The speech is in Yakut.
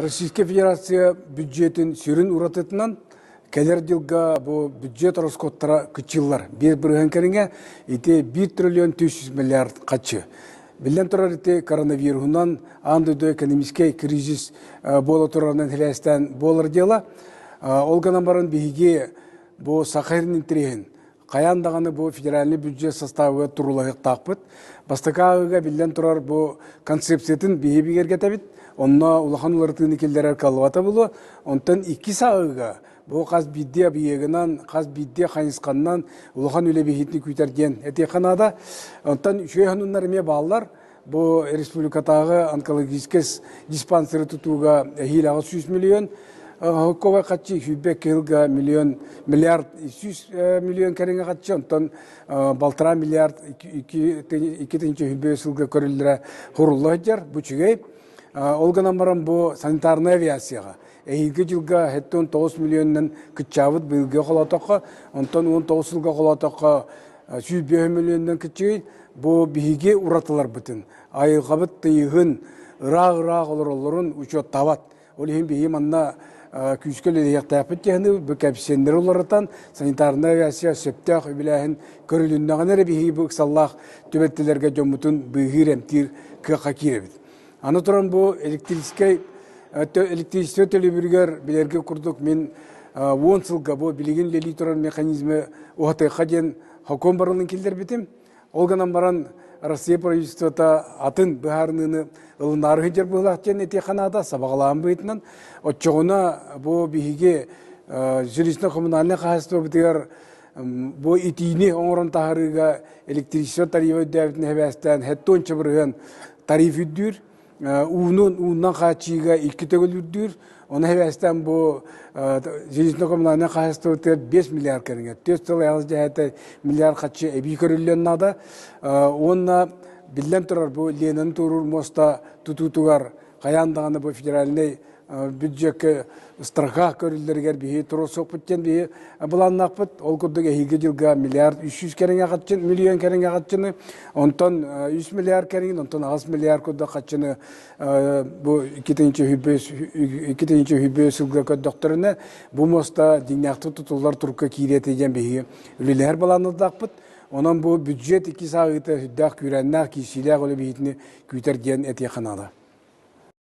Российскай Федерация бюджетин сүрүн уратытынан кэлэр дьылга бу бюджет ороскуоттара кыччыыллар. 5% кэриҥэ, ити 1 триллион 400 миллиард хаччы. Биллэн турар, ити коронавируһунан аан дойду экономическай кризис буола турарынан сибээстээн буолар дьыала. Ол гынан баран биһиги бу Саха сирин интэриэһин хайаан даҕаны бу федеральный бюджет составыгар туруулаһыахтаахпыт. Бастакы ааҕыыга биллэн турар бу концепциятын биһи бигэргэтэбит. Онно улахан уларытыыны киллэрэр кыаллыбата буолуо. Онтон иккис ааҕыыга бу хас биирдии объегынан, хас биирдии хайысханнан улахан үлэ биһитини күүтэр диэн этиэххэ наада. Онтон үчүгэй сонуннар эмиэ бааллар. Бу республикатааҕы онкологическай диспансеры тутууга эһиил 800 миллион, Хокковай хаччы 102 сылга миллион, миллиард 100 миллион кэриҥэ хаччы, онтон балтараа миллиард 2 сылга көрүллэрэ хурулла сылдьар, бу үчүгэй. Ол гынан баран бу санитарнай авиацияҕа эһиилги дьылга 79 миллионунан кыччаабыт быйылгы холоотоххо, онтон 19 сылга холоотоххо 105 миллионунан кыччыый. Бу биһиги уратыларбытын, айылҕабыт тыйыһын, ыраах-ыраах олороллорун учуоттаабат. Ол иһин биһиги манна күүскэ үлэлэһиэхтээхпит диэни бу коэффициеннэри уларытан, санитарнай авиация сөптөөх үбүлээһин көрүлүннэҕинэ эрэ биһиги бу ыксаллаах түбэлтэлэргэ дьоммутун быыһыыр, эмтиир кыахха киирэбит. Аны туран бу электрическэй электричество төлөбүрүгэр билэргэ курдук мин 10 сылга бу билигин үлэлии турар механизмы уһатыахха диэн сокуон барылын киллэрбитим. Ол гынан баран Россия правительствота атын быһаарыныыны ылынаары сылдьар быһыылаах диэн этиэххэ наада, сабаҕалаан быһыытынан. Оччоҕуна бу биһиги жилищно-коммунальнай хаһаайыстыбабытыгар бу итиини оҥорон таһаарыыга электричество тарифа үрдээбитин эбээстээн 70% тариф үрдүүр. Уунун ууннан хааччыйыыга икки төгүл үрдүүр. Ону эбээстээн бу жилищно-коммунальнай хаһаайыстыбатыгар 5 миллиард кэриҥэ, 4 сыл аҕыс дьэһээтэ миллиард хаччы эбии көрүллүөн наада. Уонна биллэн турар бу Ленаны туоруур муоста тутуутугар хайаан даҕаны бу федеральнай бюджекка строка көрүллэригэр биһи туруорсуохпут диэн биһи былааннаахпыт. Ол курдук эһиги дьылга миллиард 300 кэриҥэ хаччын, миллион кэриҥэ хаччыны, онтон 3 миллиард кэриҥин, онтон 8 миллиард курдук хаччыны бу 2025 сылга көрдөхтөрүнэ, бу муоста дьиҥнээхтик тутуллар турукка киириэ диэн биһиги үлэлэһэр былааннаахпыт. Онон бу бюджет икки сааҕыыта сүрдээх күүрээннээх, киирсиилээх үлэ биһитини күүтэр диэн этиэххэ наада.